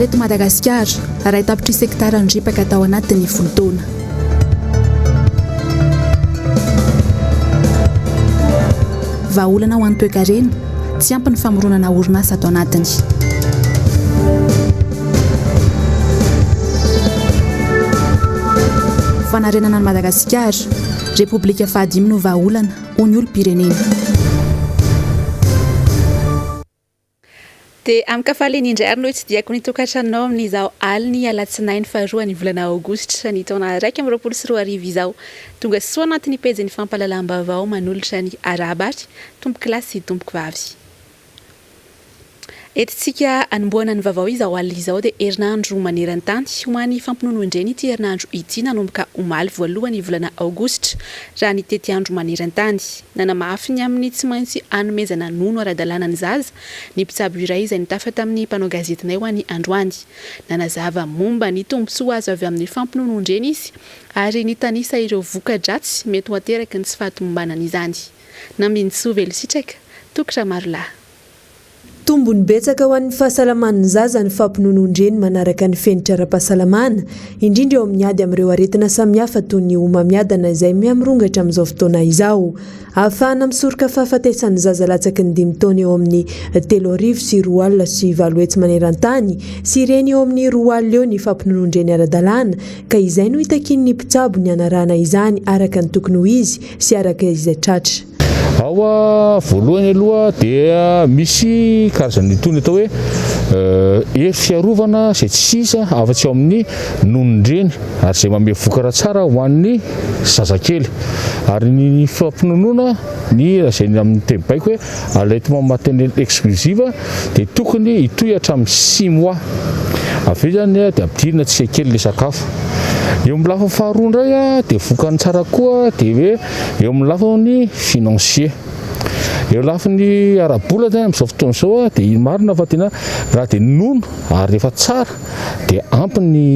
Ala eto Madagasikara, iray tapitrisa hektara no ripaka tao anatin'ny folo taona. Vahaolana ho an'ny toekarena, tsy ampy ny famoronana orinasa ato anatiny. Fanarenana an'i Madagasikara, Repoblika fahadimy no vahaolana, hoy ny olom-pirenena. Dia amin-kafaliana indray ary no hitsidihako ny tokantranonao amin'izao alin'ny alatsinainy faharoa ny volana aogositra ny taona 2021 izao. Tonga soa anatin'ny pejin'ny fampahalalam-baovao manolotra ny arahaba ary tompokolahy sy tompokovavy. Entintsika hanombohana ny vaovao izao alina izao dia herinandro maneran-tany ho an'ny fampinonoan-dreny ity herinandro ity nanomboka omaly voalohan'ny volana aogositra raha ny tetiandro maneran-tany. Nanamafy ny amin'ny tsy maintsy hanomezana nono ara-dalàna ny zaza ny mpitsabo iray izay nitafa tamin'ny mpanao gazetinay ho an'ny androany. Nanazava momba ny tombontsoa azo avy amin'ny fampinonoan-dreny izy ary nitanisa ireo voka-dratsy mety ho ateraky ny tsy fahatomombanan'izany. Nambinintsoa Velositraka, Toky Ramarolahy. Tombony betsaka ho an'ny fahasalaman'ny zaza ny fampinonoan-dreny manaraka ny fenitra ara-pahasalamana, indrindra eo amin'ny ady amin'ireo aretina samihafa toy ny homamiadana izay mihamirongatra amin'izao fotoana izao. Ahafahana misoroka fahafatesan'ny zaza latsaky ny dimy taona eo amin'ny 2800 maneran-tany sy ireny eo amin'ny 20 eo ny fampinonoan-dreny ara-dalàna ka izay no itakian'ny mpitsabo ny hanarahana izany araka ny tokony ho izy sy araka izay tratra. Ao voalohany aloha dia misy karazana itony atao hoe hery fiarovana izay tsy hita afa-tsy ao amin'ny nonon-dreny ary izay manome vokatra tsara ho an'ny zazakely. Ary ny fampinonoana ny izay amin'ny teny baiko hoe allaitement maternel exclusive dia tokony hitohy hatramin'ny six mois. Avy eo izany dia ampidirina tsikelikely ilay sakafo. Eo amin'ny lafiny faharoa indray dia vokany tsara koa dia hoe Eo amin'ny lafiny financier. Eo lafiny ara-bola zany amin'izao fotoana izao dia marina fa tena raha dia nono ary rehefa tsara dia ampy ny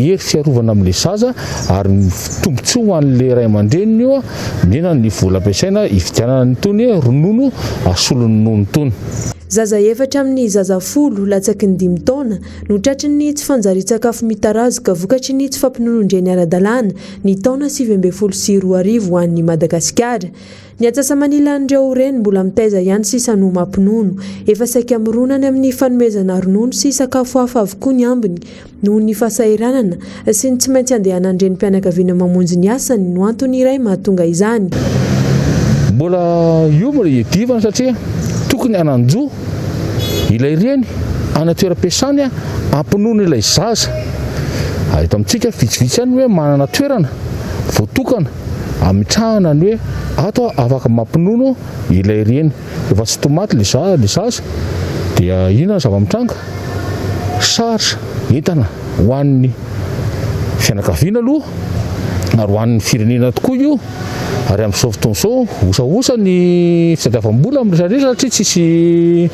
hery fiarovana amin'ilay zaza ary tombontsoa ho an'ilay ray aman-dreniny io mihena ny vola ampiasaina hividianana an'itony ronono asolon'ny nono itony. Zaza efatra amin'ny zaza folo latsaky ny dimy taona no tratry ny tsy fanjarian-tsakafo mitarazoka vokatry ny tsy fampinonon-dreny ara-dalàna ny taona 2019 ho an'i Madagasikara. Ny antsasa-manilan'ireo reny mbola mitaiza ihany sisa no mampinono. Efa saika mirona any amin'ny fanomezana ronono sy sakafo hafa avokoa ny ambiny. Noho ny fahasahiranana sy ny tsy maintsy andehanan'ny renim-pianakaviana mamonjy ny asany no antony iray mahatonga izany. Mbola io mbola iadivana satria tokony hanan-jo ilay reny any an-toeram-piasany hampinono ilay zaza. Ary eto amintsika vitsivitsy ihany ny hoe manana toerana voatokana ametrahana ny hoe ato afaka mampinono ilay reny. Rehefa tsy tomaty ilay za- ilay zaza dia inona ny zava-mitranga? Charge entana ho an'ny fianakaviana aloha ary ho an'ny firenena tokoa io. Ary amin'izao fotoana izao, osaosa ny fitadiavam-bola amin'ny rehetra rehetra satria tsisy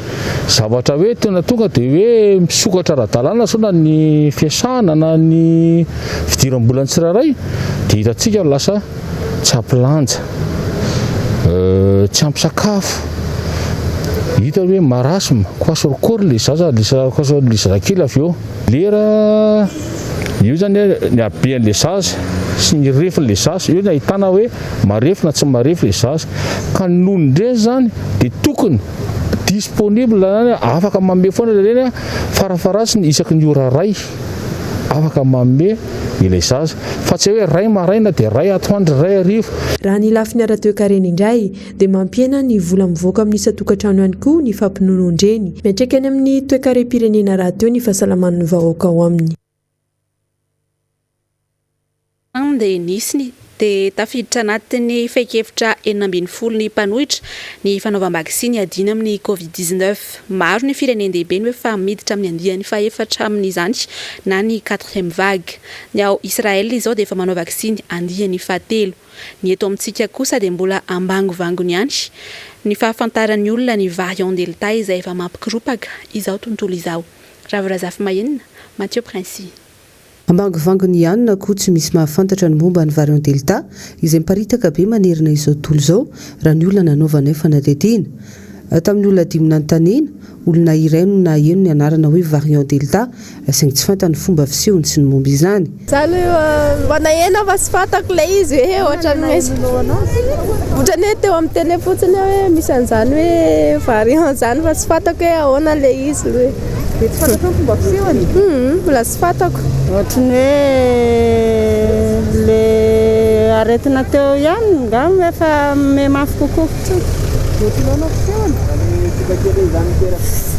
zavatra hoe tena tonga dia hoe misokatra ara-dalàna sao na ny fiasana na ny fidiram-bolan'ny tsirairay dia hitantsika lasa tsy ampy lanja, tsy ampy sakafo, hita hoe marasme, kwashiorkor ilay zaza, ilay zazakely avy eo. Lera io zany ny haben'ilay zaza sy ny refin'ilay zaza, eo no ahitana hoe marefo na tsy marefo ilay zaza. Ka ny nonon-dreny zany dia tokony disponible zany, afaka manome foana ilay reny farafaharatsiny isaky ny ora iray afaka manome ilay zaza fa tsy hoe ray maraina dia ray atoandro, ray hariva. Raha ny lafiny ara-toekarena indray dia mampihena ny vola mivoaka amin'ny isan-tokantrano ihany koa ny fampinonoan-dreny. Miantraika any amin'ny toekarem-pirenena rahateo ny fahasalaman'ny vahoaka ao aminy. Dia nisy ny dia tafiditra anatin'ny fehin-kevitra 16 ny mpanohitra ny fanaovam-baksiny hiadiana amin'ny Covid 19. Maro ny firenen-dehibe no efa miditra amin'ny andiany fahefatra amin'izany na ny quatrième vague. Ny ao Israël izao dia efa manao vaksiny andiany fahatelo. Ny eto amintsika kosa dia mbola ambangovangony ihany ny fahafantaran'ny olona ny variant Delta izay efa mampikoropaka izao tontolo izao. Ravo Razafimahenina, Mathieu Princi. Ambangovangony ihany na koa tsy misy mahafantatra ny momba ny variant Delta izay miparitaka be manerana izao tontolo izao raha ny olona nanaovanay fanadihadiana. Tamin'ny olona dimy nanontaniana, olona iray no naheno ny anarana hoe variant Delta, saingy tsy fantany ny fomba fisehony sy ny momba izany. Za aloha mba naheno fa tsy fantako ilay izy hoe ohatran'ny hoe ohatran'ny hoe teo amin'ny télé fotsiny aho hoe misy an'izany hoe variant izany fa tsy fantako hoe ahoana ilay izy aloha e. Dia tsy fantatrao ny fomba fisehony? Hum, mbola tsy fantako. Ohatran'ny hoe le aretina teo ihany angamba fa mihamafy kokoa fotsiny. Ohatran'ny ahoana ny fisehony?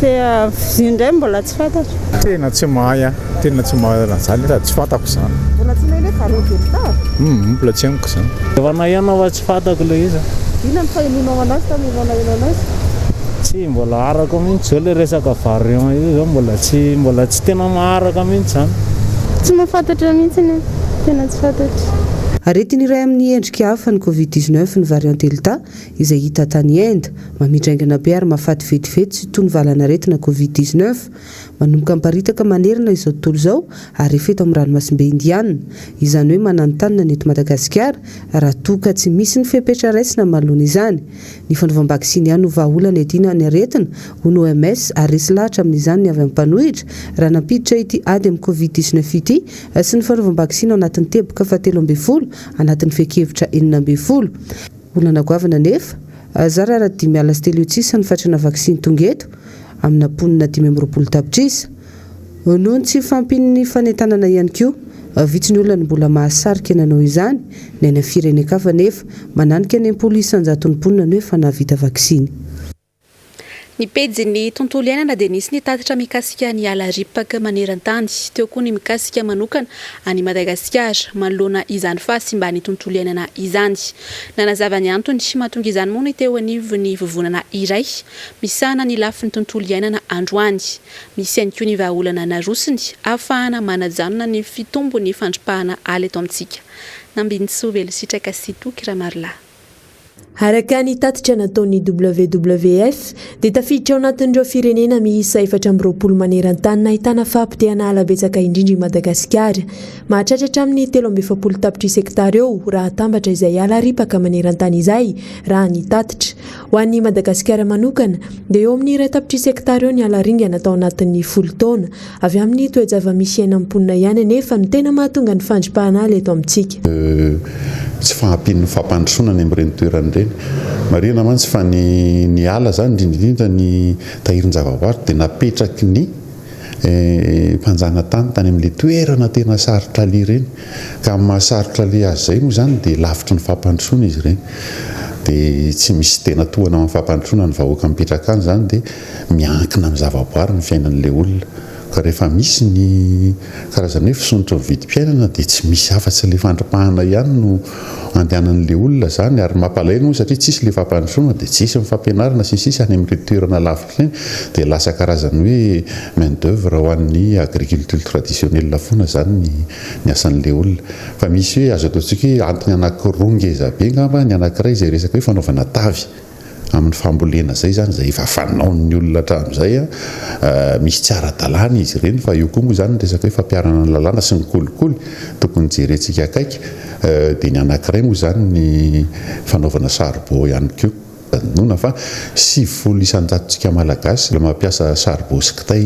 Izy io indray mbola tsy fantatro. Tena tsy mahay aho, tena tsy mahay an'izany sady tsy fantako izany. Mbola tsy naheno hoe variant delta? Hum, mbola tsy henoko izany. Efa naheno aho fa tsy fantako ilay izy. Inona no fahenoanao anazy tamin'ianao naheno anazy? Tsy mbola arako mihitsy zao le resaka variant io zao mbola tsy mbola tsy tena maharaka mihitsy zany. Tsy mahafantatra mihitsy e, tena tsy fantatro. Aretina iray amin'ny endrika hafa ny Covid 19 ny variant Delta izay hita tany Inde. Mamindra haingana be ary mahafaty vetivety tsy toy ny valan'aretina Covid 19. Manomboka miparitaka manerana izao tontolo izao ary efa eto amin'ny ranomasimbe Indiana. Izany hoe mananontanona ny eto Madagasikara raha toa ka tsy misy ny fepetra raisina manoloana izany. Ny fanaovam-baksiny ihany no vahaolana iadiana ny aretina, hoy ny OMS, ary resy lahatra amin'izany ny avy amin'ny mpanohitra, raha nampiditra ity ady amin'ny Covid 19 ity sy ny fanaovam-baksiny ao anatin'ny teboka fahatelo ambin'ny folo anatin'ny fehin-kevitra 16. Olana goavana anefa, zara raha 350 sisa ny fatrana vaksiny tonga eto, amina mponina 25 tapitrisa. Noho ny tsy fahampian'ny fanentanana ihany koa, vitsy ny olona no mbola mahasarika nanao izany, ny any amin'ny firenen-kafa anefa, mananika ny 60 isan-jaton'ny mponina no efa nahavita vaksiny. Ny pejin'ny tontolo iainana dia nisy ny tatitra mikasika ny ala ripaka maneran-tany, teo koa ny mikasika manokana an'i Madagasikara manoloana izany fahasimban'ny tontolo iainana izany. Nanazava ny antony mahatonga izany moa ny teo anivon'ny vovonana iray misahana ny lafiny tontolo iainana androany. Misy ihany koa ny vahaolana narosony ahafahana manajanona ny fitombon'ny fandripahana ala eto amintsika. Nambinintsoa Velositraka sy Toky Ramarolahy. Araka ny tatitra nataon'ny WWF dia tafiditra ao anatin'ireo firenena miisa 24 maneran-tany nahitana fahapotehana ala betsaka indrindra i Madagasikara. Mahatratra hatramin'ny 43 tapitrisa hektara eo raha atambatra izay ala ripaka maneran-tany izay, raha ny tatitra. Ho an'i Madagasikara manokana dia eo amin'ny 1 tapitrisa hektara eo ny ala ringana tao anatin'ny 10 taona. Avy amin'ny toe-java-misy iainan'ny mponina ihany anefa no tena mahatonga ny fandripahana ala eto amintsika. Tsy fahampian'ny fampandrosoana any amin'ireny toerana ireny. Marihina mantsy fa ny ny ala izany, indrindra indrindra ny tahirin-javaboary dia napetraky ny mpanjanatany tany amin'ilay toerana tena sarotra aleha ireny. Ka amin'ny maha sarotra aleha azy izay moa izany dia lavitry ny fampandrosoana izy ireny. Dia tsy misy tena tohana amin'ny fampandrosoana ny vahoaka mipetraka any izany dia miankina amin'ny zavaboary ny fiainan'ilay olona. Ka rehefa misy ny karazana hoe fisondrotry ny vidim-piainana dia tsy misy afa-tsy ilay fandripahana ihany no andehanan'ilay olona izany ary mampalahelo moa satria tsisy ilay fampandrosoana dia tsisy ny fampianarana sy ny sisa any amin'ireny toerana lavitra ireny dia lasa karazan'ny hoe main d'oeuvre ho an'ny agriculture traditionnelle foana izany ny ny asan'ilay olona. Fa misy hoe azo ataontsika hoe antony anankiroa ngeza be angamba, ny anankiray izay resaka hoe fanaovana tavy amin'ny fambolena izay izany, izay efa fanaon'ny olona hatramin'izay, misy tsy ara-dalàna izy ireny fa eo koa moa izany ny resaka hoe fampiharana ny lalàna sy ny kolikoly tokony jerentsika akaiky, dia ny anankiray moa izany ny fanaovana saribao ihany koa. Adinoina fa 90 isan-jatontsika Malagasy mampiasa saribao sy kitay.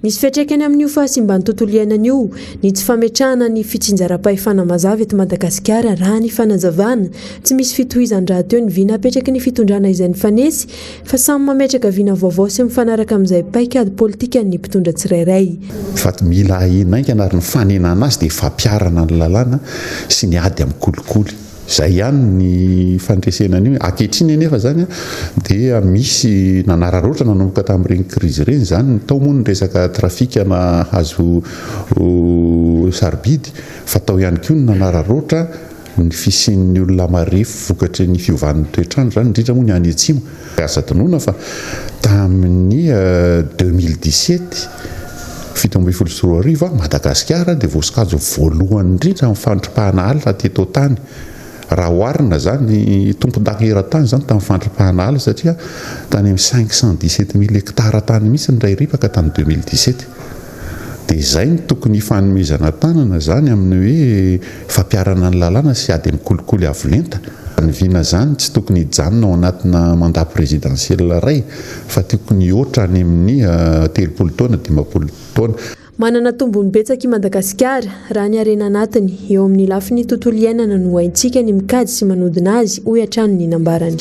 Misy fiantraikany amin'io fahasimban'ny tontolo iainana io ny tsy fametrahana ny fitsinjaram-pahefana mazava eto Madagasikara, raha ny fanazavana. Tsy misy fitohizany rahateo ny vina apetraky ny fitondrana izay nifanesy fa samy mametraka vina vaovao sy mifanaraka amin'izay paikady politikan'ny mpitondra tsirairay. Fa mila ahena haingana ary ny fanenana azy dia fampiharana ny lalàna sy ny ady amin'ny kolikoly. Izay ihany ny fandresena an'io. Ankehitriny anefa izany dia misy nanararaotra nanomboka tamin'ireny krizy ireny izany. Tao moa ny resaka trafikana hazo sarobidy fa tao ihany koa ny nanararaotra ny fisian'ny olona marefo vokatry ny fiovan'ny toetr'andro izany, indrindra moa ny any atsimo. Aza adinoina fa tamin'ny 2017, 2017, Madagasikara dia voasokajy ho voalohany indrindra amin'ny fandripahana ala teto an-tany. Raha oharina izany, tompon-daka eran-tany izany tamin'ny fandripahana ala satria tany amin'ny 517 mille hectares tany mihitsy ny iray ripaka tamin'ny 2017. Dia izay no tokony hifanomezana tanana izany amin'ny hoe fampiharana ny lalàna sy ady amin'ny kolikoly avo lenta. Ny vina izany tsy tokony hijanona ao anatina mandat présidentiel iray fa tokony hihoatra any amin'ny 30 taona, 50 taona. Manana tombony betsaka i Madagasikara, raha ny harena anatiny. Eo amin'ny lafiny tontolo iainana no haintsika ny mikajy sy manodina azy, hoy hatrany ny nambarany.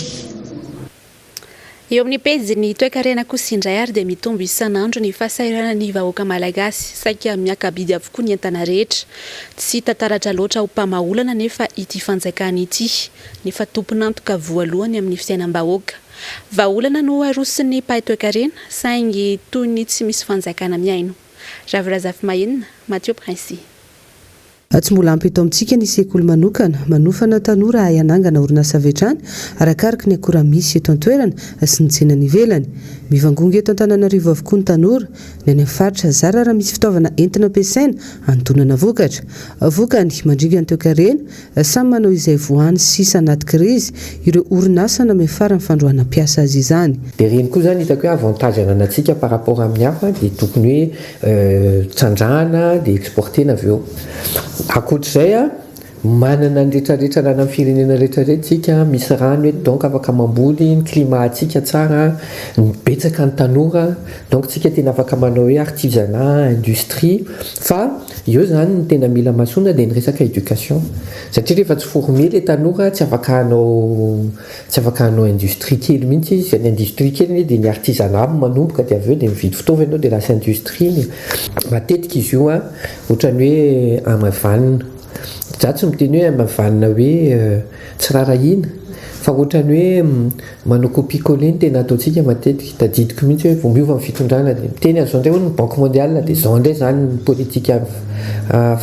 Eo amin'ny pejin'ny toekarena kosa indray ary dia mitombo isan'andro ny fahasahiranan'ny vahoaka malagasy. Saika miaka-bidy avokoa ny entana rehetra. Tsy hita taratra loatra ho mpamaha-olana anefa ity fanjakana ity, nefa tompon'antoka voalohany amin'ny fiainam-bahoaka. Vahaolana no aroson'ny mpahay toekarena, saingy toy ny tsy misy fanjakana mihaino. Ravo Razafimahenina, Mathieu Princi. Tsy mbola ampy eto amintsika ny sekoly manokana manofana tanora hahay hanangana orinasa avy hatrany arakaraky ny akora misy eto an-toerana sy ny tsena any ivelany. Mivangongo eto Antananarivo avokoa ny tanora, ny any amin'ny faritra zara raha misy fitaovana entina ampiasaina hanontonana vokatra. Vokany, mandringa ny toekarena, samy manao izay voany sisa anaty krizy ireo orinasa namefarany fandroahana mpiasa azy izany. Dia ireny koa izany hitako hoe avantage ananantsika par rapport amin'ny hafa dia tokony hoe trandrahana dia exporter-na avy eo. Ankoatr'izay an, manana ny retraretra ananan'ny firenena retraretra isika, misy rano eto donc afaka mamboly, ny climat antsika tsara, betsaka ny tanora, donc tsika tena afaka manao hoe artisanat, industrie, fa eo izany ny tena mila masoana dia ny resaka éducation satria rehefa tsy former le tanora tsy afaka hanao Tsy afaka hanao industrie kely mihitsy izy, ny industrie kely anie dia ny artisanat no manomboka dia avy eo dia mividy fitaovana ianao dia lasa industrie iny. Matetika izy io an, ohatran'ny hoe hamavanina. Za tsy miteny hoe hamavanina hoe tsy rarahiana fa ohatran'ny hoe manao copie coller no tena ataontsika matetika. Tadidiko mihitsy hoe vao miova ny fitondrana dia miteny an'izao indray hono ny banque mondiale dia izao indray izany ny politika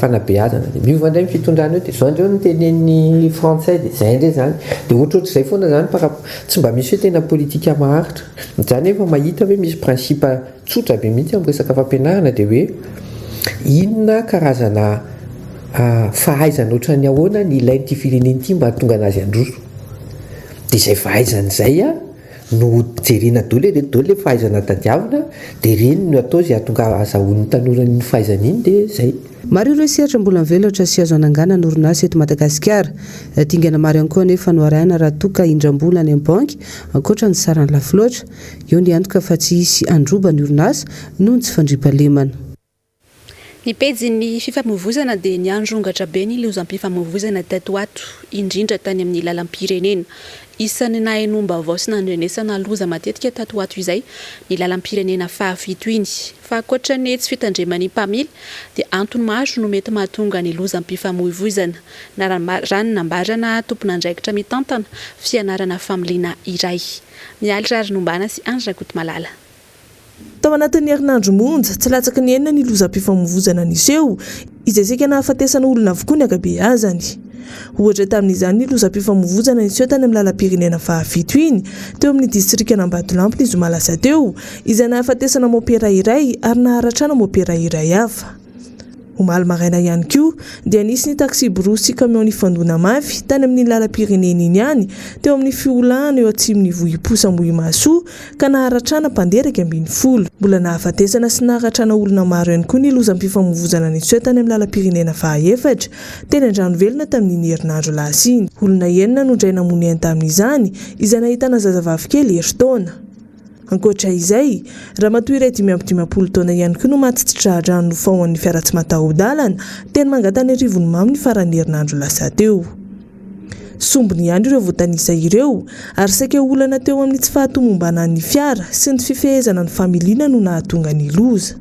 fanabeazana dia miova indray ny fitondrana eo dia izao indray hono ny tenenin'ny frantsay dia izay indray izany dia ohatrohatr'izay foana izany par rapport tsy mba misy hoe tena politika maharitra. Za nefa mahita hoe misy principe tsotra be mihitsy amin'ny resaka fampianarana dia hoe inona karazana fahaizana ohatran'ny ahoana ny ilain'ity firenena ity mba hahatonga an'azy handroso. Dia izay fahaizana izay an no jerena daholo e, ireto daholo le fahaizana tadiavina dia ireny no atao izay hahatonga ahazahoan'ny tanora an'iny fahaizana iny dia izay. Maro ireo sehatra mbola mivelatra sy azo ananganana orinasa eto Madagasikara. Dingana maro ihany koa anefa no arahina raha toa ka hindram-bola any amin'ny banky, ankoatra ny sarany lafo loatra. Eo ny antoka fa tsy hisy handroba ny orinasa noho ny tsy fandriampahalemana. Ny pejin'ny fifamoivoizana dia niandrongatra be ny lozam-pifamoivoizana tato ho ato, indrindra tany amin'ny lalam-pirenena. Isan'ny nahenoam-baovao sy nandrenesana loza matetika tato ho ato izay ny lalam-pirenena fahafito iny. Fa ankoatra ny tsy fitandreman'ny mpamily dia antony maro no mety mahatonga ny lozam-pifamoivoizana, raha ny nambarana tompon'andraikitra mitantana fianarana familiana iray. Mialy Raharinombana sy Andry Rakotomalala. Tao anatin'ny herinandro monja, tsy latsaky ny enina ny lozam-pifamoivozana niseho, izay saika nahafatesana olona avokoa ny ankabeazany. Ohatra tamin'izany ny lozam-pifamoivozana niseho tany amin'ny lalam-pirenena fahafito iny, teo amin'ny distrikan'Ambatolampy ny zoma lasa teo, izay nahafatesana mopera iray ary naharatrana mopera iray hafa. Omaly maraina ihany koa dia nisy ny taksiborosy sy kamiao nifandona mafy tany amin'iny lalam-pirenena iny ihany teo amin'ny fiholahana eo atsimon'i Vohiposa Ambohimahasoa ka naharatrana mpandeha 11. Mbola nahafatesana sy naharatrana olona maro ihany koa ny lozam-pifamoivozana niseho tany amin'ny lalam-pirenena fahaefatra teny Andranovelona tamin'iny herinandro lasa iny. Olona enina no indray namono aina tamin'izany izay nahitana zazavavy kely herintaona. Ankoatra izay, ramatoa iray 55 taona ihany koa no maty tsy tra-drano nofaohan'ny fiara tsy mataho-dalana teny Mangatanarivonimamo ny faran'ny herinandro lasa teo. Sombiny ihany ireo voatanisa ireo ary saika olana teo amin'ny tsy fahatomombanan'ny fiara sy ny fifehezana ny familiana no nahatonga ny loza.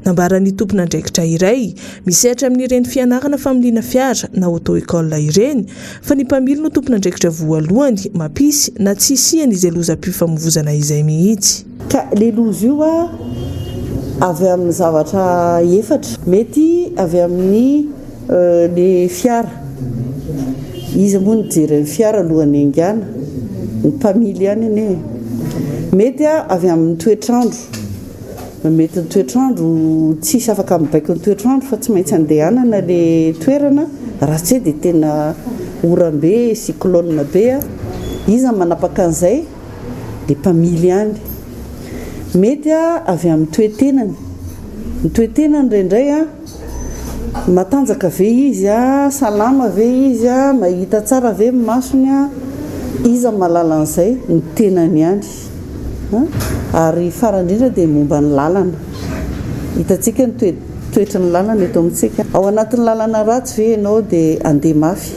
Nambaran'ny tompon'andraikitra iray misehatra amin'ireny fianarana familiana fiara na auto-école ireny fa ny mpamily no tompon'andraikitra voalohany mampisy na tsy hisiany izay lozam-pifamoivozana izay mihitsy. Ka le loza io a avy amin'ny zavatra efatra. Mety avy amin'ny le fiara. Iza moa nijery ny fiara alohan'ny haingana? Ny mpamily ihany anie e. Mety avy amin'ny toetr'andro. Mety ny toetr'andro, tsisy afaka mibaiko ny toetr'andro fa tsy maintsy andehanana le toerana, raha tsy zay dia tena oram-be, cyclone be a! Iza no manapaka an'izay? Le mpamily ihany. Mety avy amin'ny toe-tenany, ny toe-tenany indraindray a. Matanjaka ve izy a? Salama ve izy a? Mahita tsara ve ny masony a? Iza no mahalala an'izay? Ny tenany ihany. Ary farany indrindra dia momba ny lalana. Hitantsika ny toe toetry ny lalana eto amintsika. Ao anatin'ny lalana ratsy ve ianao dia handeha mafy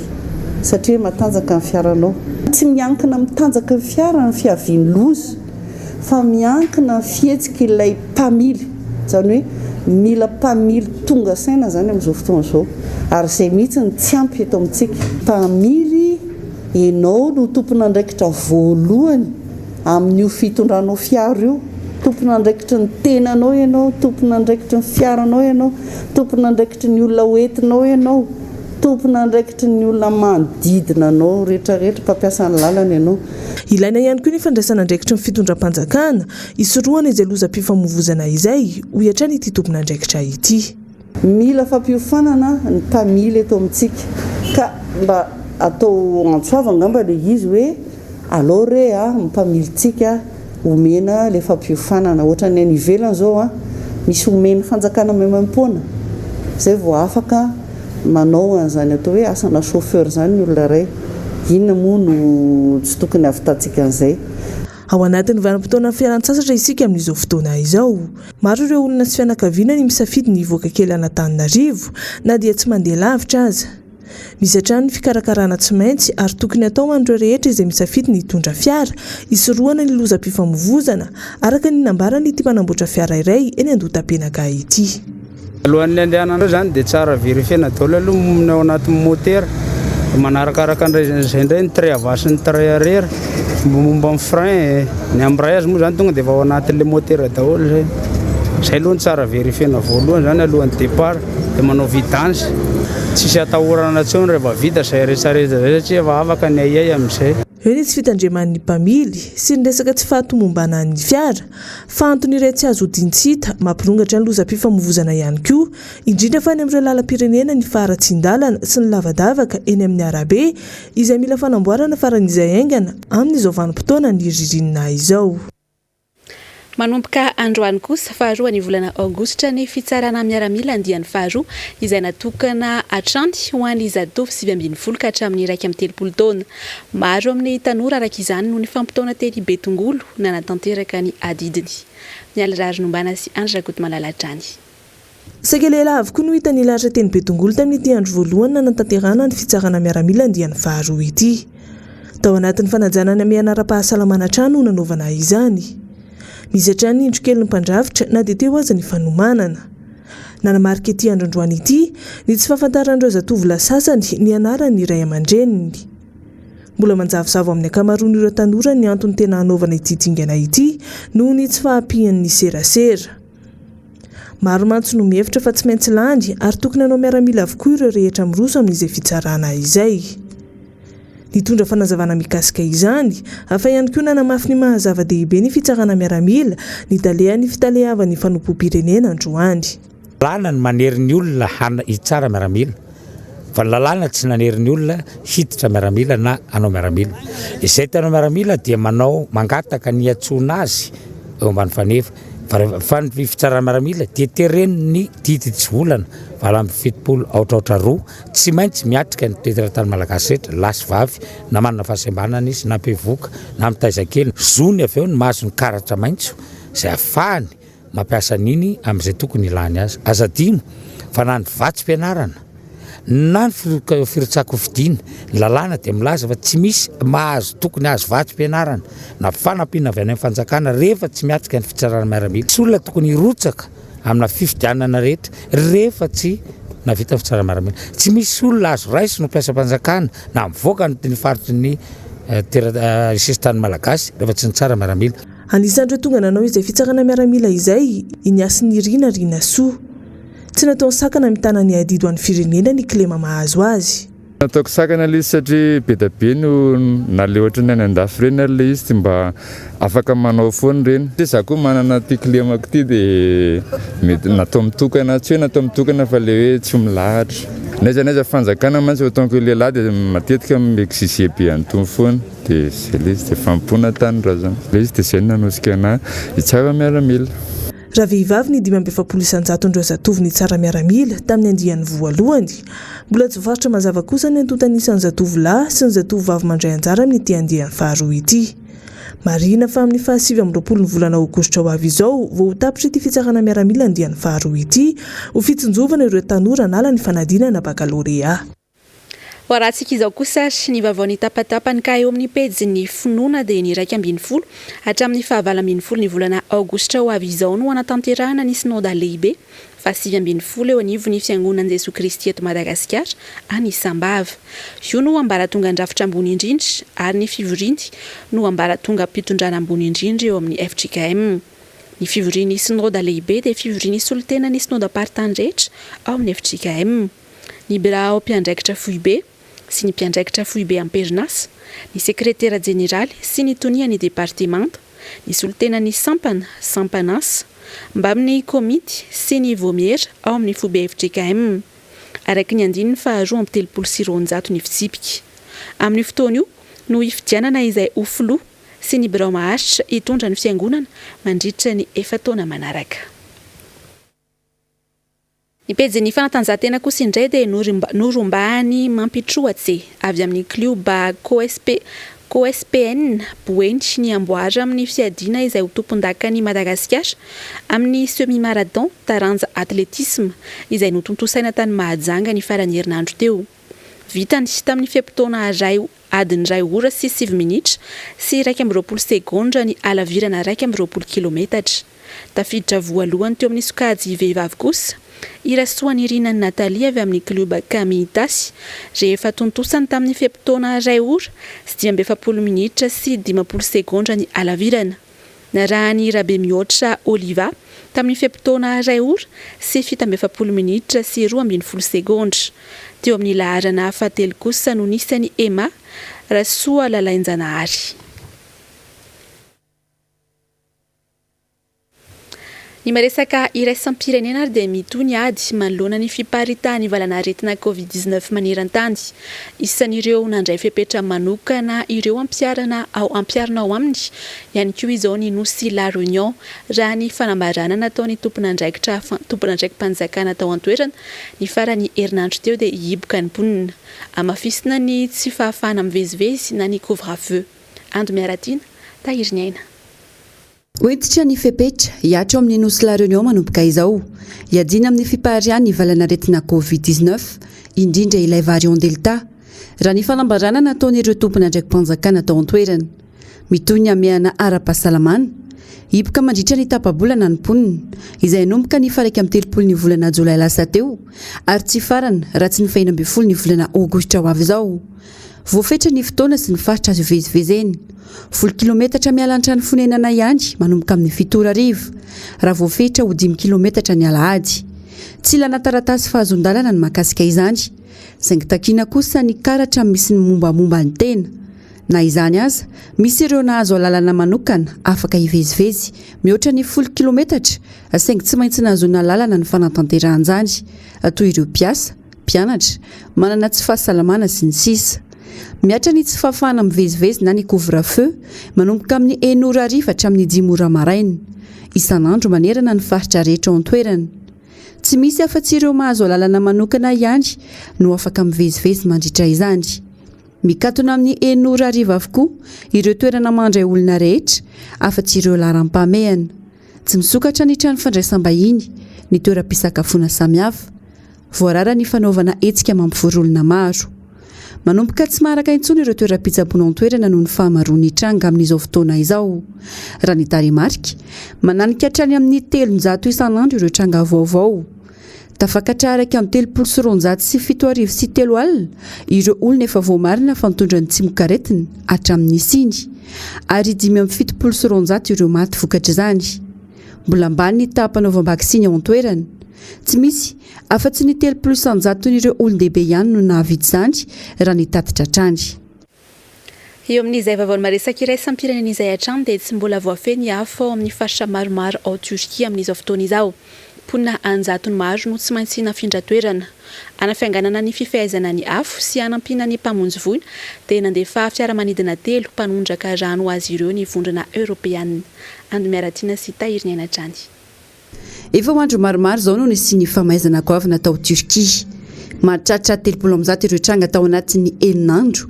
satria matanjaka ny fiaranao? Tsy miankina amin'ny tanjaky ny fiara ny fiavian'ny loza fa miankina amin'ny fihetsik'ilay mpamily. Izany hoe mila mpamily tonga saina izany amin'izao fotoana izao. Ary izay mihitsy no tsy ampy eto amintsika. Mpamily, ianao no tompon'andraikitra voalohany amin'io fitondranao fiara io. Tompon'andraikitry ny tenanao ianao, tompon'andraikitry ny fiaranao ianao, tompon'andraikitry ny olona hoentinao ianao, tompon'andraikitry ny olona manodidina anao rehetrarehetra, mpampiasa ny lalana ianao. Ilaina ihany koa ny fandraisana andraikitry ny fitondram-panjakana, hisorohana izay lozam-pifamoivozana izay, hoy hatrany ity tompon'andraikitra ity. Mila fampiofanana ny mpamily eto amintsika ka mba atao antso avo angamba ilay izy hoe alao re a ny mpamilintsika omena ilay fampiofanana. Ohatran'ny any ivelany izao a, misy omen'ny fanjakana maimaimpoana izay vao afaka manao an'izany atao hoe asana chauffeur izany ny olona iray. Inona moa no tsy tokony hahavitantsika an'izay? Ao anatin'ny vanim-potoanan'ny fialan-tsasatra isika amin'izao fotoana izao. Maro ireo olona sy fianakaviana ny misafidy ny hivoaka kely an'Antananarivo, na dia tsy mandeha lavitra aza. Misy hatrany ny fikarakarana tsy maintsy ary tokony hatao ho an'ireo rehetra izay misafidy ny hitondra fiara, hisorohana ny lozam-pifamoivozana, araka ny nambaran'ity mpanamboatra fiara iray eny Andohatapenaka ity. Alohan'ny andehananao zany dia tsara verifiena daholo aloha ny ao anatin'ny motera, manarakaraka an'izay indray ny train avant sy ny train arrière, momba ny frein, ny embrayage moa zany tonga dia efa ao anatin'ilay motera daholo zay. Zay aloha no tsara verifiena voalohany zany alohan'ny départ, dia manao vidange, tsisy atahorana intsony rehefa vita izay retraretra izay satria efa afaka ny ahiahy amin'izay. Eo ny tsy fitandreman'ny mpamily sy ny resaka tsy fahatomombanan'ny fiara fa antony iray tsy azo odian-tsy hita mampirongatra ny lozam-pifamoivozana ihany koa, indrindra fa any amin'ireo lalam-pirenena ny faharatsian-dalana sy ny lavadavaka eny amin'ny arabe izay mila fanamboarana faran'izay haingana amin'izao vanim-potoanan'ny ririnina izao. Manomboka androany kosa, faharoa ny volana aogositra ny fitsarana miaramila andiany faharoa izay natokana hatrany ho an'ny zatovo 19 ka hatramin'ny 31 taona. Maro amin'ny tanora araka izany no nifampitaona teny Betongolo nanatanteraka ny adidiny. Mialy Raharinombana sy Andry Rakotomalala hatrany. Saika lehilahy avokoa no hita nilahatra teny Betongolo tamin'ity andro voalohany nanatanterahana ny fitsarana miaramila andiany faharoa ity. Tao anatin'ny fanajana ny hamehana ara-pahasalamana hatrany no nanaovana izany. Nisy hatrany ny indro kelin'ny mpandrafitra na dia teo aza ny fanomanana. Nanamarika ity andro androany ity ny tsy fahafantaran'ireo zatovolahy sasany ny anaran'ny ray aman-dreniny. Mbola manjavozavo amin'ny ankamaroan'ireo tanora ny antony tena hanaovana ity dingana ity noho ny tsy fahampian'ny serasera. Maro mantsy no mihevitra fa tsy maintsy lany ary tokony hanao miaramila avokoa ireo rehetra miroso amin'izay fitsarana izay. Nitondra fanazavana mikasika izany, hafa ihany koa nanamafy ny maha zava-dehibe ny fitsarana miaramila ny talehan'ny fitaleavan'ny fanompoam-pirenena androany. Lalàna no manery ny olona hitsara miaramila fa ny lalàna tsy nanery ny olona hiditra miaramila na hanao miaramila. Izay te hanao miaramila dia manao mangataka ny hiantsoana azy eo ambany faneva fa ny fitsarana miaramila dia teren'ny didy tsy volana 78 aotra aotra roa tsy maintsy miatrika ny teratany malagasy rehetra lahy sy vavy na manana fahasembanana izy na bevoka na mitaiza kely. Zony avy eo ny mahazo ny karatra maitso izay ahafahany mampiasa an'iny amin'izay tokony ilany azy. Aza adino fa na ny vatsim-pianarana na ny firotsahan-kofidina, ny lalàna dia milaza fa tsy misy mahazo tokony hahazo vatsim-pianarana na fanampiana avy any amin'ny fanjakana rehefa tsy miatrika ny fitsarana miaramila. Tsy olona tokony hirotsaka amina fifidianana rehetra rehefa tsy nahavita ny fitsarana miaramila. Tsy misy olona azo raisina ho mpiasam-panjakana na mivoaka ny faritry ny sisintany malagasy rehefa tsy nitsara miaramila. Anisan'ireo tonga nanao izay fitsarana miaramila izay i Ny Hasinirina Rinasoa. Tsy nataony sakana mitana ny adidy ho an'ny firenena ny kilema mahazo azy. Nataoko sakana ilay izy satria be dia be no na le ohatran'ny any andafy ireny ary ilay izy tsy mba afaka manao foana ireny. Satria za koa manana ity kilemako ity dia mety natao mitokana, tsy hoe natao mitokana fa le hoe tsy milahatra. N'aiza n'aiza fanjakana mantsy en tant que lehilahy dia matetika mi-exiger be an'itony foana dia zay ilay izy dia fanompoana tanindrazana. Ilay izy dia izay no nanosika anah hitsara miaramila. Raha vehivavy ny 45 isan-jaton'ireo zatovo nitsara miaramila tamin'ny andiany voalohany. Mbola tsy voafaritra mazava kosa ny antontan'isan'ny zatovo lahy sy ny zatovo vavy mandray anjara amin'ity andiany faharoa ity. Marihina fa amin'ny faha 29 ny volana aogositra ho avy izao vao ho tapitra ity fitsarana miaramila andiany faharoa ity ho fitsinjovana ireo tanora hanala ny fanadinana bakalorea. Ho arahantsika izao kosa ary ny vaovao nitapatapany ka eo amin'ny pejin'ny finoana dia ny 11 hatramin'ny faha 18 ny volana aogositra ho avy izao no hanatanterahana ny Synoda lehibe faha 19 eo anivon'ny Fiangonan'i Jesoa Kristy eto Madagasikara any Sambava. Io no ambaratongan-drafitra ambony indrindra ary ny fivoriany no ambaratongam-pitondrana ambony indrindra eo amin'ny fjkm. Ny fivorian'ny Synoda lehibe dia fivorian'ny solontenan'ny Synodam-paritany rehetra ao amin'ny fjkm. Ny birao mpiandraikitra foibe sy ny mpiandraikitra foibe am-perinasa, ny sekretera jeneraly sy ny tonian'ny departemanta, ny solontenan'ny sampana, sampan'asa, mbamin'ny komity sy ny voamiera ao amin'ny foibe fjkm, araka ny andininy faha 232 ny fitsipika. Amin'io fotoana io no hifidianana izay ho filoha sy ny birao maharitra hitondra ny fiangonana mandritra ny efa-taona manaraka. Ny pejin'ny fanatanjahantena kosa indray dia norombahan'i Mampitroatse avy amin'ny klioba Coesp Coespn Boeny ny amboara amin'ny fiadiana izay ho tompondakan'i Madagasikara amin'ny semi-marathon taranja atletisma izay notontosaina tany Mahajanga ny faran'ny herinandro teo. Vitany tamin'ny fe-potoana iray adiny iray ora sy sivy minitra sy 21 segondra ny halavirana 21 kilometatra. Tafiditra voalohany teo amin'ny sokajy vehivavy kosa i Rasoanirina Nathalie avy amin'ny klioba Cami Itasy rehefa tontosany tamin'ny fe-potoana iray ora sy 45 minitra sy 50 segondra ny halavirana. Narahan'i Rabemihoatra Oliva tamin'ny fe-potoana iray ora sy 47 minitra sy 12 segondra. Teo amin'ny laharana fahatelo kosa no nisy an'i Emma Rasoalalainjanahary. Ny maresaka iraisam-pirenena ary dia mitohy ny ady manoloana ny fiparitahan'ny valan'aretina Covid 19 maneran-tany. Isan'ireo nandray fepetra manokana ireo ampiharana ao ampiharina ao aminy ihany koa izao ny nosy La Réunion raha ny fanambarana nataon'ny tompon'andraikitra tompon'andraiki-panjakana tao an-toerana ny faran'ny herinandro teo dia hihiboka ny mponina. Hamafisina ny tsy fahafahana mivezivezy na ny couvre-feu. Ando Miaratiana, Tahiriniaina. Ho hentitra ny fepetra hihatra ao amin'ny Nosy La Réunion manomboka izao, hiadiana amin'ny fipariahan'ny valanaretina Covid 19, indrindra ilay variant Delta, raha ny fanambarana nataon'ireo tompon'andraiki-panjakana tao an-toerana. Mitohy ny hamehana ara-pahasalamana. Hipoka mandritra ny tapa-bolana ny mponina, izay hanomboka ny faha 31 ny volana jolay lasa teo ary tsy hifarana raha tsy ny faha 16 ny volana aogositra ho avy izao. Voafetra ny fotoana sy ny faritra azo ivezivezena. Folo kilometatra miala ny trano fonenana ihany manomboka amin'ny fito ora hariva, raha voafetra ho dimy kilometatra ny alahady. Tsy ilana taratasy fahazoan-dalana ny mahakasika izany, saingy takiana kosa ny karatra misy ny mombamomba ny tena. Na izany aza, misy ireo nahazo alalana manokana afaka hivezivezy mihoatra ny folo kilometatra, saingy tsy maintsy nahazoana alalana ny fanatanterahan'izany, toy ireo mpiasa, mpianatra, manana tsy fahasalamana sy ny sisa Mihatra ny tsy fahafahana mivezivezy na ny couvre feu manomboka amin'ny enina ora hariva hatramin'ny dimy ora maraina, isan'andro manerana ny faritra rehetra ao an-toerana. Tsy misy afa-tsy ireo mahazo alalana manokana ihany no afaka mivezivezy mandritra izany. Mikatona amin'ny enina ora hariva avokoa ireo toerana mandray olona rehetra afa-tsy ireo laharam-pahamehana. Tsy misokatra ny trano fandraisam-bahiny, ny toeram-pisakafoana samihafa. Voarara ny fanaovana hetsika mampivory olona maro. Manomboka tsy maharaka intsony ireo toeram-pitsaboana ao an-toerana noho ny fahamaroan'ny tranga amin'izao fotoana izao. Raha ny tarehimarika, mananika hatrany amin'ny 300 isan'andro ireo tranga vaovao. Tafakatra 231 7003 ireo olona efa voamarina fa nitondra ny tsimokaretina hatramin'ny nisiany, ary 275 ireo maty vokatr'izany. Mbola ambany ny taham-panaovam-baksiny ao an-toerana. Tsy misy afa-tsy ny 30 isan-jaton'ireo olon-dehibe ihany no nahavita izany, raha ny tatitra hatrany. Eo amin'izay vaovao maresaka iraisam-pirenena izay hatrany dia tsy mbola voafehy ny afo ao amin'ny faritra maromaro ao Turquie amin'izao fotoana izao. Mponina an-jatony maro no tsy maintsy nafindra toerana. Hanafianganana ny fifehezana ny afo sy hanampiana ny mpamonjy voina dia nandefa fiaramanidina telo mpanondraka rano ho azy ireo ny Vondrona Eoropeana. Ando Miaratiana sy Tahiriniaina hatrany. Efa ho andro maromaro izao no nisian'ny famaizana goavana tao Turquie. Mahatratra 130 ireo tranga tao anatin'ny enina andro.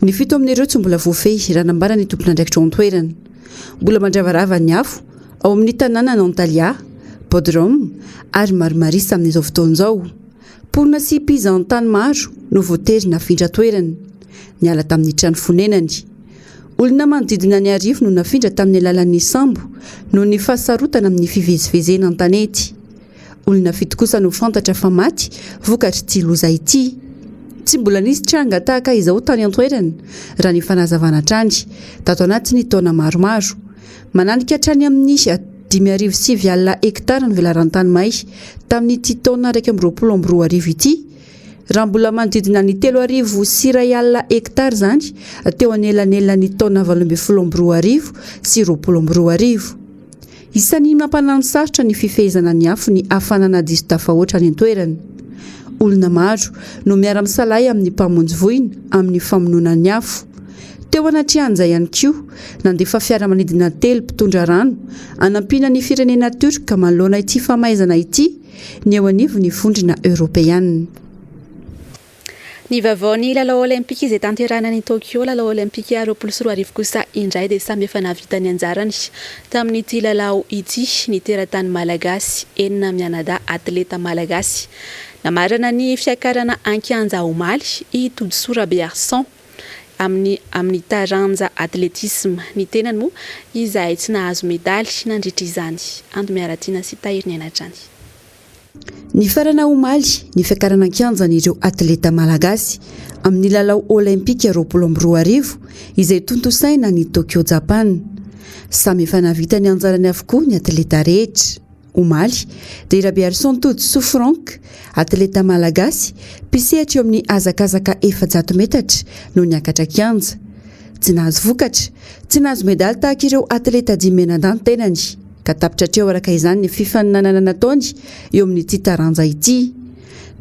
Ny fito amin'ireo tsy mbola voafehy, raha nambaran'ny tompon'andraikitra ao an-toerana. Mbola mandravarava ny afo ao amin'ny tanànan'i Antalya, Bodrum ary Marmaris amin'izao fotoana izao. Mponina sy mpizahantany maro no voatery nafindra toerana, niala tamin'ny trano fonenany. Olona manodidina ny arivo no nafindra tamin'ny alalan'ny sambo noho ny fahasarotana amin'ny fivezivezena an-tanety. Olona fito kosa no fantatra fa maty vokatr'ity loza ity. Tsy mbola nisy tranga tahaka izao tany an-toerana, raha ny fanazavana hatrany, tato anatin'ny taona maromaro. Mananika hatrany amin'ny 5900 hektara ny velaran-tany may tamin'ity taona 2021 ity, raha mbola manodidina ny 1001 hektara izany teo anelanelan'ny taona 2018 sy 2020. Isan'ny mampanano sarotra ny fifehezana ny afo ny hafanana diso tafahoatra any an-toerana. Olona maro no miara-misalahy amin'ny mpamonjy voina amin'ny famonoana ny afo. Teo anatrehan'izay ihany koa, nandefa fiaramanidina telo mpitondra rano hanampiana ny firenena Turque manoloana ity famaizana ity ny eo anivon'ny Vondrona Eoropeana. Ny vaovaon'ny lalao Olympika izay tanterahina any Tokyo, lalao Olympika 2020 kosa indray dia samy efa nahavita ny anjarany tamin'ity lalao ity ny teratany malagasy enina mianadahy atleta malagasy. Namarana ny fiakarana an-kianja omaly i Todisoa Rabearison amin'ny amin'ny taranja atletisma. Ny tenany moa izay tsy nahazo medaly nandritra izany. Ando Miaratiana sy Tahiriniaina hatrany. Nifarana omaly ny fiakarana an-kianjan'ireo atleta malagasy amin'ny lalao Olympika 2020 izay tontosaina any Tokyo Japana. Samy efa nahavita ny anjarany avokoa ny atleta rehetra. Omaly dia i Rabearison Todisoa Franck, atleta malagasy mpisehatra eo amin'ny hazakazaka 400 metatra no niakatra kianja. Tsy nahazo vokatra, tsy nahazo medaly tahaka ireo atleta dimy mianadahy ny tenany. Ka tapitra hatreo araka izany ny fifaninanana nataony eo amin'ity taranja ity.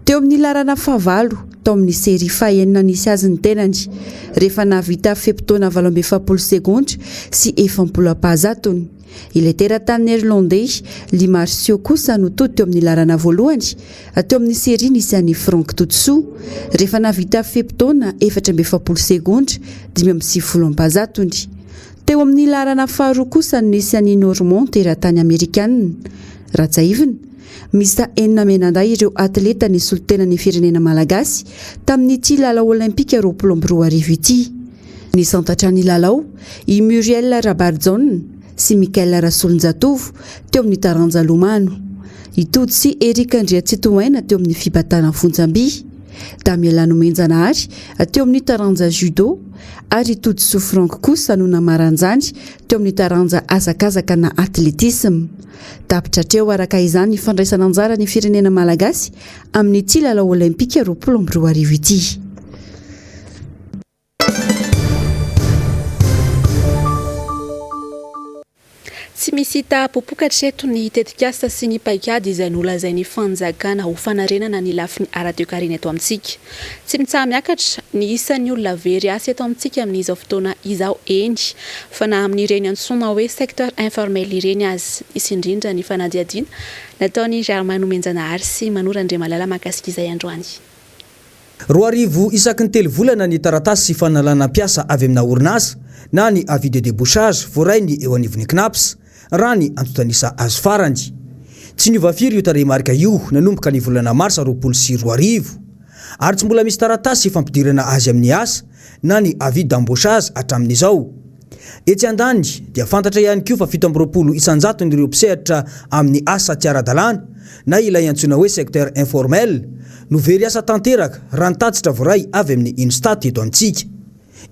Teo amin'ny laharana fahavalo tao amin'ny série fahenina nisy azy ny tenany, rehefa nahavita fe-potoana 48 segondra sy 40 ampahazatony. Ilay teratany Neerlandey, Lee Marcio kosa no tody teo amin'ny laharana voalohany teo amin'ny série nisy an'i Franck Todisoa, rehefa nahavita fe-potoana 44 segondra 95 ampahazatony. Teo amin'ny laharana faharoa kosa no nisy an'i Normand teratany amerikanina. Raha tsiahivina, miisa enina mianadahy ireo atleta nisolo tena ny firenena malagasy tamin'ity lalao olympika 2020 ity. Nisantatra ny lalao i Muriel Rabarijaona sy Mickaël Rasolonjatovo teo amin'ny taranja lomano. I Tody sy Eric Andriatsitohaina teo amin'ny fibatana fonjam-by. Damiela Nomenjanahary teo amin'ny taranja judo ary i Todisoa Franck kosa no namaran'izany teo amin'ny taranja hazakazaka na athlétisme. Tapitra hatreo araka izany ny fandraisana anjara ny firenena malagasy amin'ity lalao olympika 2020 ity. Tsy misy hita popoka hatreto ny tetikasa sy ny paikady izay nolazain'ny fanjakana ho fanarenana ny lafiny ara-toekarena eto amintsika. Tsy mitsaha-miakatra ny isan'ny olona very asa eto amintsika amin'izao fotoana izao eny fa na amin'ireny antsoina hoe secteur informel ireny aza. Nisy indrindra ny fanadihadiana nataon'i Germain Nomenjanahary sy Manoro Andriamalala mahakasika izay androany. 2000 isaky ny telo volana ny taratasy fanalana mpiasa avy amina orinasa na ny avis de débauchage voarain'ny eo anivon'ny Cnaps, raha ny antontan'isa azo farany. Tsy niova firy io tarehimarika io nanomboka ny volana marsa 2020. Ary tsy mbola misy taratasy fampidirana azy amin'ny asa na ny avis d'embauchage hatramin'izao. Etsy andaniny dia fantatra ihany koa fa 27 isan-jaton'ireo mpisehatra amin'ny asa tsy ara-dalàna na ilay antsoina hoe secteur informel no very asa tanteraka raha ny tatitra voaray avy amin'ny Instat eto amintsika.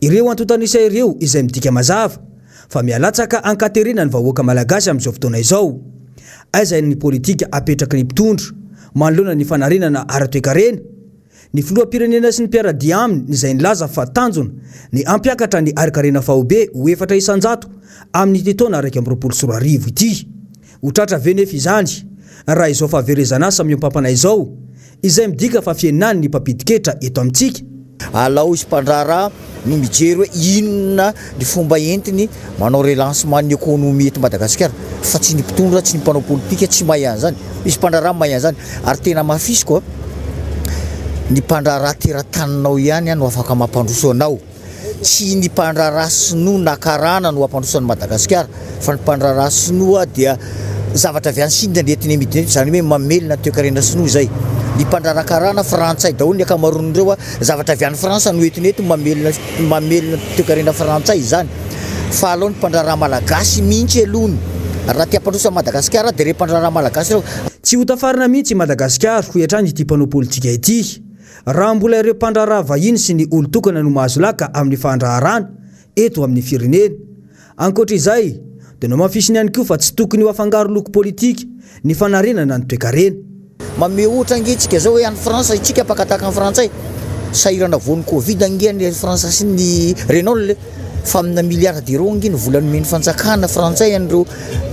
Ireo antontan'isa ireo izay midika mazava fa mihalatsaka an-katerena ny vahoaka malagasy amin'izao fotoana izao. Aiza ny politika apetraky ny mpitondra manoloana ny fanarenana ara-toekarena? Ny filoham-pirenena sy ny mpiara-dia aminy izay nilaza fa tanjona ny hampiakatra ny harinkarena faobe ho 4% amin'ity taona 2021 ity. Ho tratra ve nefa izany raha izao fahaverezan'asa miompampana izao, izay midika fa fihenan'ny mpampidi-ketra eto amintsika? Alao izy mpandraharaha no mijery hoe inona ny fomba entiny manao relancement ny économie eto Madagasikara fa tsy ny mpitondra, tsy ny mpanao politika tsy mahay an'izany. Izy mpandraharaha mahay an'izany ary tena hamafisiko a, ny mpandraharaha terataninao ihany no afaka mampandroso anao. Tsy ny mpandraharaha sinoa na karana no hampandroso an'i Madagasikara fa ny mpandraharaha sinoa dia zavatra avy any Chine no entiny amidiny eto, izany hoe mamelona ny toekarena sinoa izay. Ny mpandraharaha karana frantsay daholo ny ankamaroan'ireo, zavatra avy any France no entiny eto mamelona mamelona ny toekarena frantsay izany. Fa alao ny mpandraharaha malagasy mihitsy aloha ny raha te hampandroso an'i Madagasikara dia ireo mpandraharaha malagasy ireo. Tsy ho tafarina mihitsy i Madagasikara, hoy hatrany ity mpanao politika ity. Raha mbola ireo mpandraharaha vahiny sy ny olon-tokana no mahazo laka amin'ny fandraharahana eto amin'ny firenena. Ankoatra izay, dia nohamafisiny ihany koa fa tsy tokony ho afangaro loko politika ny fanarenana ny toekarena. Manome ohatra ange tsika zao hoe any France itsika mpaka tahaka ny frantsay, sahirana voan'ny covid ange any France sy ny Renault e, fa amina milliards d'euros ange ny vola nomen'ny fanjakana frantsay an'ireo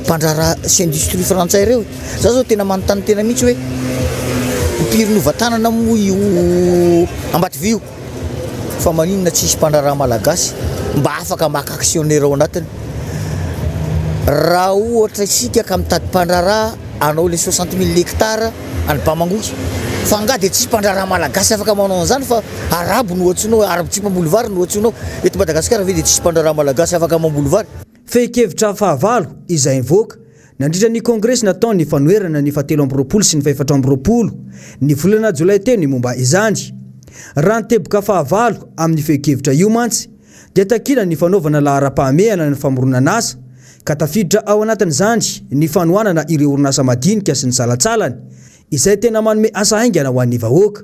mpandraharaha sy industrie frantsay ireo e. Za zao tena manontany tena mihitsy hoe impiry novantanana moa io Ambatovy io fa maninona tsisy mpandraharaha malagasy mba afaka maka actionnaire ao anatiny. Raha ohatra isika ka mitady mpandraharaha hanao le 60 mille hectares any Bamangoky fa angaha dia tsisy mpandraharaha malagasy afaka manao an'izany fa arabo no antsoinao, arabo tsy mpamboly vary no antsoinao. Eto Madagasikara ve dia tsisy mpandraharaha malagasy afaka mamboly vary? Fehin-kevitra fahavalo izay nivoaka nandritra ny kongresy nataon'ny fanoherana ny fahatelo 22 sy ny fahefatra 22 ny volana jolay teo ny momba izany. Raha ny teboka fahavalo amin'ny fehin-kevitra io mantsy dia takiana ny fanaovana laharam-pahamehana ny famoronana asa ka tafiditra ao anatin'izany ny fanohanana ireo orinasa madinika sy ny salantsalany izay tena manome asa haingana ho an'ny vahoaka.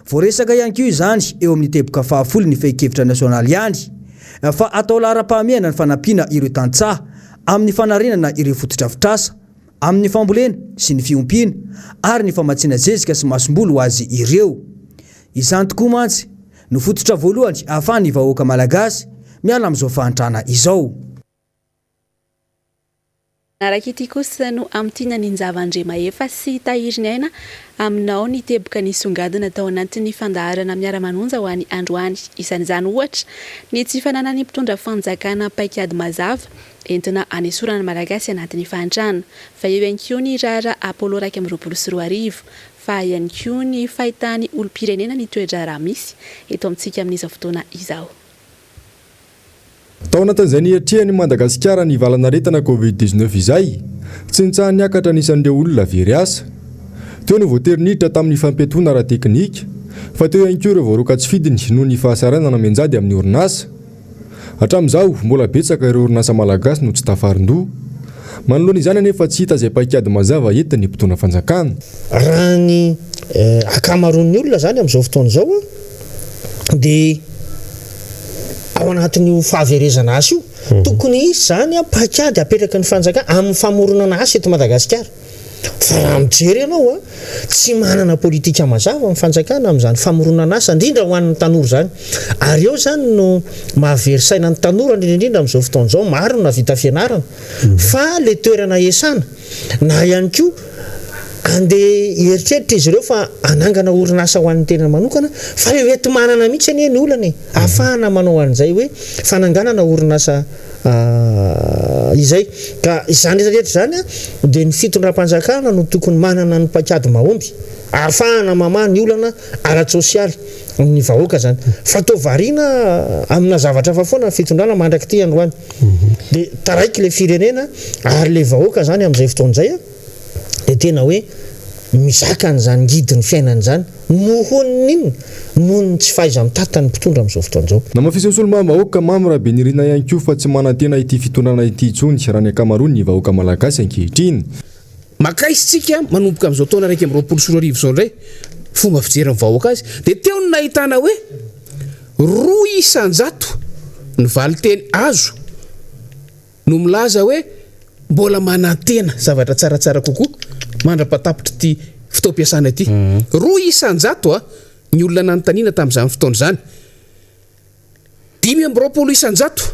Voaresaka ihany koa izany eo amin'ny teboka fahafolo ny fehin-kevitra nasionaly ihany fa atao laharam-pahamehana ny fanampiana ireo tantsaha amin'ny fanarenana ireo fotodrafitrasa amin'ny fambolena sy ny fiompiana ary ny famatsiana zezika sy masomboly ho azy ireo. Izany tokoa mantsy no fototra voalohany ahafahan'ny vahoaka malagasy miala amin'izao fahantrana izao. Araka ity kosa no hamintinan'i Njava Andriamahefa sy Tahiriniaina aminao ny teboka nisongadina tao anatin'ny fandaharana Miara-manonja ho an'ny androany. Isan'izany ohatra ny tsy fananan'ny mpitondra fanjakana paikady mazava entina hanesorana ny Malagasy anatin'ny fahantrana. Fa eo ihany koa ny raharaha Apollo 2021 fa ihany koa ny fahitan'ny olom-pirenena ny toe-draharaha misy eto amintsika amin'izao fotoana izao. Tao anatin'izay niatrehan'i Madagasikara ny valanaretina Covid 19 izay, tsy nitsaha-niakatra ny isan'ireo olona very asa. Teo no voatery niditra tamin'ny fampiatoana ara-teknika, fa teo ihany koa ireo voaroaka tsy fidiny noho ny fahasahiranana mianjady amin'ny orinasa. Hatramin'izao, mbola betsaka ireo orinasa malagasy no tsy tafarin-doha. Manoloana izany anefa tsy hita izay paikady mazava entin'ny mpitondra fanjakana. Raha ny ankamaroan'ny olona izany amin'izao fotoana izao dia ao anatin'io fahaverezana asa io, tokony hisy izany paikady apetraky ny fanjakana amin'ny famoronana asa eto Madagasikara. Fa raha mijery ianao, tsy manana politika mazava ny fanjakana amin'izany famoronana asa, indrindra ho an'ny tanora izany. Ary eo izany no mahavery saina ny tanora, indrindra indrindra amin'izao fotoana izao, maro no nahavita fianarana, fa ilay toerana iasana, na ihany koa andeha hieritreritra izy ireo fa hanangana orinasa ho an'ny tenany manokana, fa eo enti-manana mihitsy anie ny olana e, ahafahana manao an'izay hoe fananganana orinasa izay. Ka izany rehetra rehetra izany dia ny fitondram-panjakana no tokony manana ny paikady mahomby ahafahana mamaha ny olana ara-tsosialy ny vahoaka izany. Fa toa variana amina zavatra hafa foana ny fitondrana mandrak'ity androany. Dia taraiky ilay firenena ary ilay vahoaka izany amin'izay fotoana izay dia tena hoe mizaka an'izany ngidin'ny fiainana izany nohon'ny inona? Noho ny tsy fahaiza-mitantan'ny mpitondra amin'izao fotoana izao. Namafisin'ny solombavambahoaka Mamy Rabenirina ihany koa fa tsy manantena ity fitondrana ity intsony raha ny ankamaroan'ny vahoaka malagasy ankehitriny. Makaiza isika manomboka amin'izao taona 2021 izao indray fomba fijerin'ny vahoaka azy dia teo no nahitana hoe 2% ny valinteny azo no milaza hoe mbola manantena zavatra tsaratsara kokoa mandra-pahatapitr'ity fotoam-piasana ity. 2% ny olona nanontaniana tamin'izany fotoana izany. 25%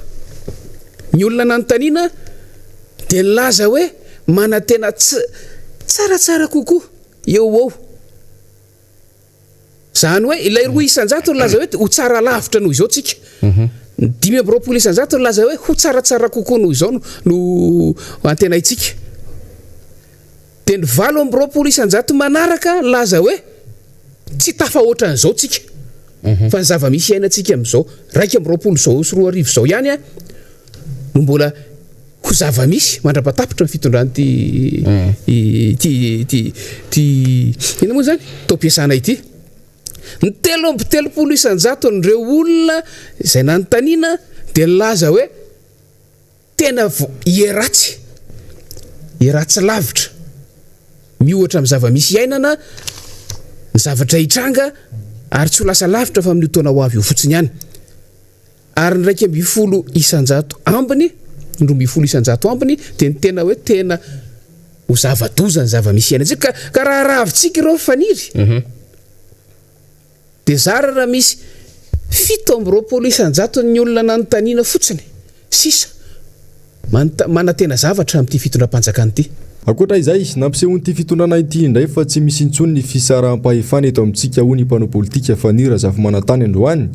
ny olona nanontaniana dia nilaza hoe manantena tsaratsara kokoa eo ho eo. Izany hoe ilay 2% nilaza hoe ho tsara lavitra noho izao tsika. Ny 25% nilaza hoe ho tsaratsara kokoa noho izao no antenaintsika. Dia ny 28% manaraka nilaza hoe tsy tafahoatra an'izao tsika. Fa ny zava-misy iainantsika amin'izao 2021 izao ihany no mbola ho zava-misy mandra-patapitra ny fitondran'ity ity ity ity inona moa izany taom-piasana ity. Ny 33 isan-jaton'ireo olona izay nanontaniana dia nilaza hoe tena hiharatsy, hiharatsy lavitra miohatra amin'ny zava-misy iainana ny zavatra hitranga ary tsy ho lasa lavitra fa amin'io taona ho avy io fotsiny ihany. Ary ny 11% ambiny, ny 12% ambiny dia ny tena hoe tena ho zava-doza ny zava-misy iainantsika. Ka, ka raha ravintsika ireo faniry, dia zara raha misy 27 isan-jaton'ny olona nanontaniana fotsiny sisa Manta, manantena zavatra amin'ity fitondram-panjakana ity. Ankoatra izay, nampisehoan'ity fitondrana ity indray fa tsy misy intsony ny fisaraham-pahefana eto amintsika hoy ny mpanao politika Fanny Razafimanantany androany.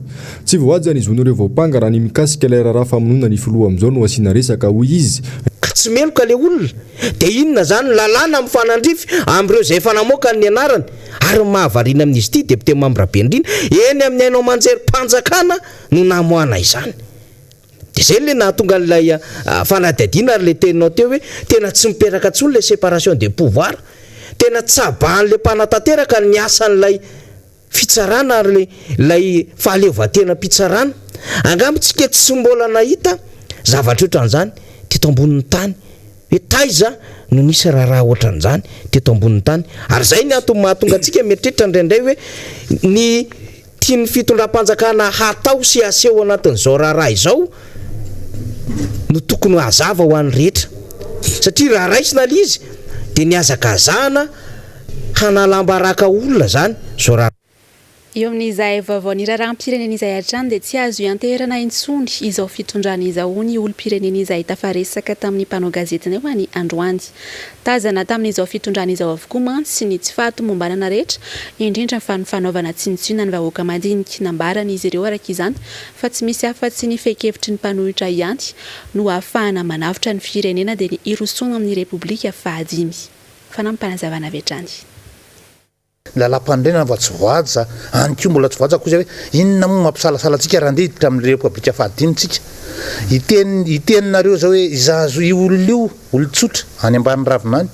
Tsy voahaja ny zon'ireo voampanga raha ny mikasika ilay raharaha famonoana ny filoha amin'izao no asiana resaka hoy izy. Ka tsy meloka le olona de inona zany lalàna mifanandrify amin'ireo izay efa namoaka ny anarany ary ny mahavariana amin'izy ity député membre Bendrina eny amin'ny haino aman-jerim-panjakana no namoahana izany. Dia izay ilay nahatonga an'ilay fanadihadiana ary ilay teninao teo hoe tena tsy mipetraka intsony ilay séparation des pouvoirs. Tena tsabahan'ilay mpanatanteraka ny asan'ilay fitsarana ary ilay fahaleovantenam-pitsarana. Angamba tsika tsy mbola nahita zavatra ohatran'izany teto ambonin'ny tany. Hoe taiza no nisy raharaha ohatran'izany teto ambonin'ny tany. Ary izay ny antony mahatonga antsika mieritreritra indraindray hoe ny tian'ny fitondram-panjakana hatao sy haseho anatin'izao raharaha izao no tokony hazava ho an'ny rehetra. Satria raha raisina ilay izy dia nihazakazahana hanalam-baraka olona izany izao raharaha. Eo amin'izay vaovaon'ny raharaham-pirenena izay hatrany dia tsy azo ianteherana intsony izao fitondrana izao, hoy ny olom-pirenena izay tafaresaka tamin'ny mpanao gazetinay ho an'ny androany. Tazana tamin'izao fitondrana izao avokoa mantsy ny tsy fahatomombanana rehetra, indrindra fa ny fanaovana tsinontsinona ny vahoaka madinika. Nambaran'izy ireo araka izany fa tsy misy afa-tsy ny fehin-kevitry ny mpanohitra ihany no ahafahana manavotra ny firenena dia ny hirosoana amin'ny Repoblika fahadimy. Fanampim-panazavana avy hatrany. Ny lalàmpanorenana mba tsy voahaja, any koa mbola tsy voahaja koa izay hoe inona moa mampisalasala antsika raha handeha hiditra amin'ny repoblika fahadimy tsika? Hiteny hiteny nareo izao hoe izazo io olona io olon-tsotra any ambany ravina any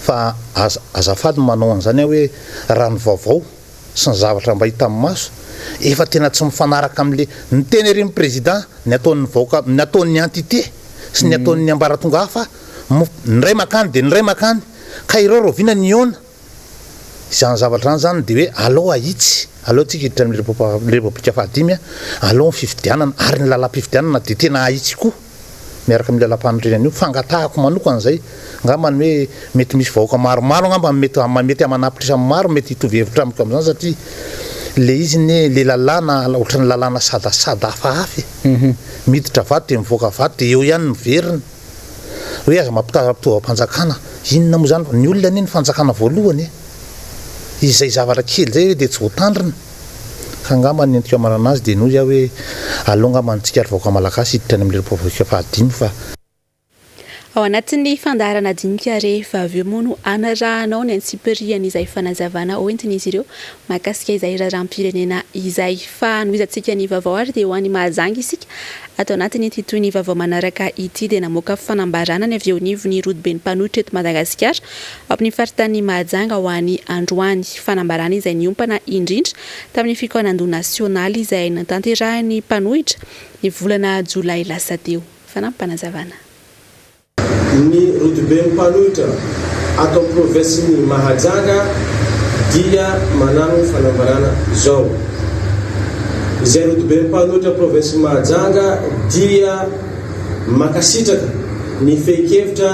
fa aza azafady manao an'izany aho hoe raha ny vaovao sy ny zavatra mba hita amin'ny maso efa tena tsy mifanaraka amin'le ny teny ery ny président ny ataon'ny vahoaka ny ataon'ny entité sy ny ataon'ny ambaratonga hafa ny iray makany dia ny iray makany Ka ireo rahoviana nihaona? Izany zavatra izany izany dia hoe alao ahitsy, aleo tsika hiditra amin'ny repoblika fahadimy, alao ny fifidianana, ary ny lalam-pifidianana dia tena ahitsy koa miaraka amin'io lalam-panorenana io. Fangatahako manokana izay, angamba ny hoe mety misy vahoaka maromaro angamba mety mety aman'apitrisany maro mety hitovy hevitra amiko amin'izany satria ilay izy anie ilay lalàna ohatran'ny lalàna sadasada hafahafa e. Miditra vato dia mivoaka vato dia eo ihany miverina. Hoe aza mampitara fitaovam-panjakana, inona moa izany, ny olona anie ny fanjakana voalohany e! Izay zavatra kely izay ve dia tsy voatandrina? Ka angamba ny entiko hamarana azy dia ny hoy aho hoe aleo angamba antsika ry vahoaka malagasy hiditra any amin'ny repoblika fahadimy fa. Ao anatin'ny fandaharana dinika rehefa avy eo moa no hanarahanao ny antsipirihan'izay fanazavana hoentin'izy ireo mahakasika izay raharaham-pirenena izay. Fa hanohizantsika ny vaovao ary dia ho any Mahajanga isika Ato anatin'ity tohin'ny vaovao manaraka ity dia namoaka fanambarana ny avy eo anivon'ny rodoben'ny mpanohitra eto Madagasikara ao amin'ny faritanin'i Mahajanga ho an'ny androany. Fanambarana izay niompana indrindra tamin'ny fikaonandoha nasionaly izay notanterahin'ny mpanohitra ny volana jolay lasa teo. Fanampim-panazavana. Ny rodoben'ny mpanohitra ato amin'ny provinsin'i Mahajanga dia manano fanambarana izao. Izay rodoben'ny mpanohitra provinsin'i Mahajanga dia mankasitraka ny fehin-kevitra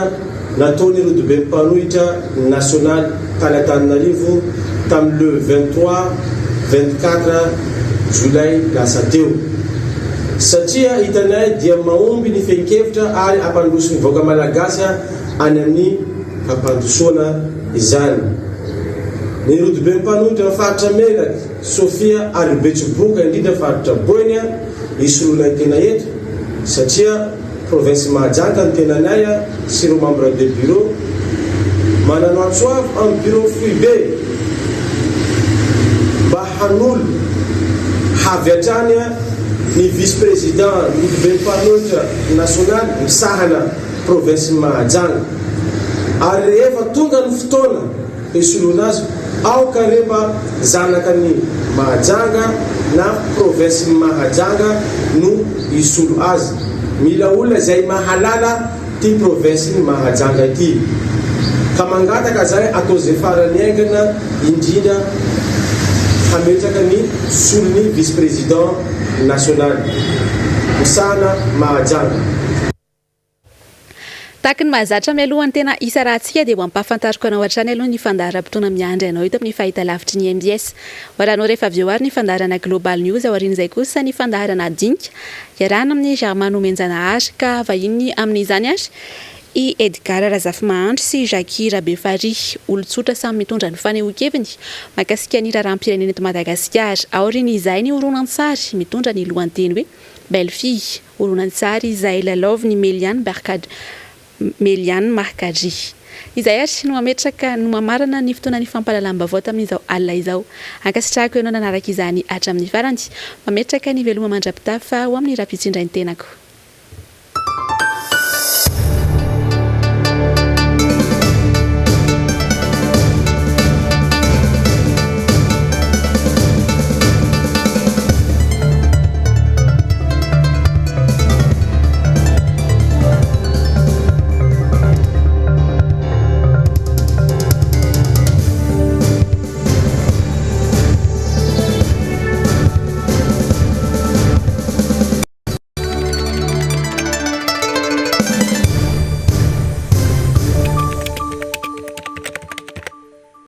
nataon'ny rodoben'ny mpanohitra nasionaly tany Antananarivo tamin'ny le 23, 24 jolay lasa teo. Satria hitanay dia mahomby ny fehin-kevitra ary hampandroso ny vahoaka malagasy any amin'ny fampandrosoana izany. Ny rodobe mpanohitra ny faritra Melaky, Sofia ary Betsiboka indrindra faritra Boeny isoloana ny tena eto satria province Mahajanga ny tenanay sy ireo membre de bureau manano antso avo amin'ny bureau foibe mba hanolo havy hatrany ny vice président ny rodobe mpanohitra nasionaly misahana province Mahajanga ary rehefa tonga ny fotoana hisoloana azy aoka re mba zanaka ny Mahajanga na province ny Mahajanga no hisolo azy. Mila olona izay mahalala ty province ny Mahajanga ity. Ka mangataka zay atao ze farany haingana indrindra hametraka ny solon'ny vice président national misahana Mahajanga. Tahaka ny mahazatra mialohan'ny tena hisarahantsika dia ho ampahafantariko anao hatrany aloha ny fandaharam-potoana miandry anao eto amin'ny fahitalavitry ny mbs. Ho arahanao rehefa avy eo ary ny fandaharana Global News aorian'izay kosa ny fandaharana Dinika iarahana amin'i Germain Nomenjanahary ka vahiny amin'izany ary i Edgard Razafimahandry sy Jacquis Rabefarihy, olon-tsotra samy mitondra ny fanehoan-keviny mahakasika ny raharaham-pirenena eto Madagasikara. Aorian'izay ny horonantsary mitondra ny lohanteny hoe Belle fille. Horonantsary izay lalaovin'i Melian Barkad Melian Mahkadri. Izay ary no mametraka no mamarana ny fotoanan'ny fampahalalam-baovao tamin'izao alina izao. Ankasitrahako ianao nanaraka izany hatramin'ny farany. Mametraka ny veloma mandra-pitafa ho amin'ny rahampitso indray ny tenako.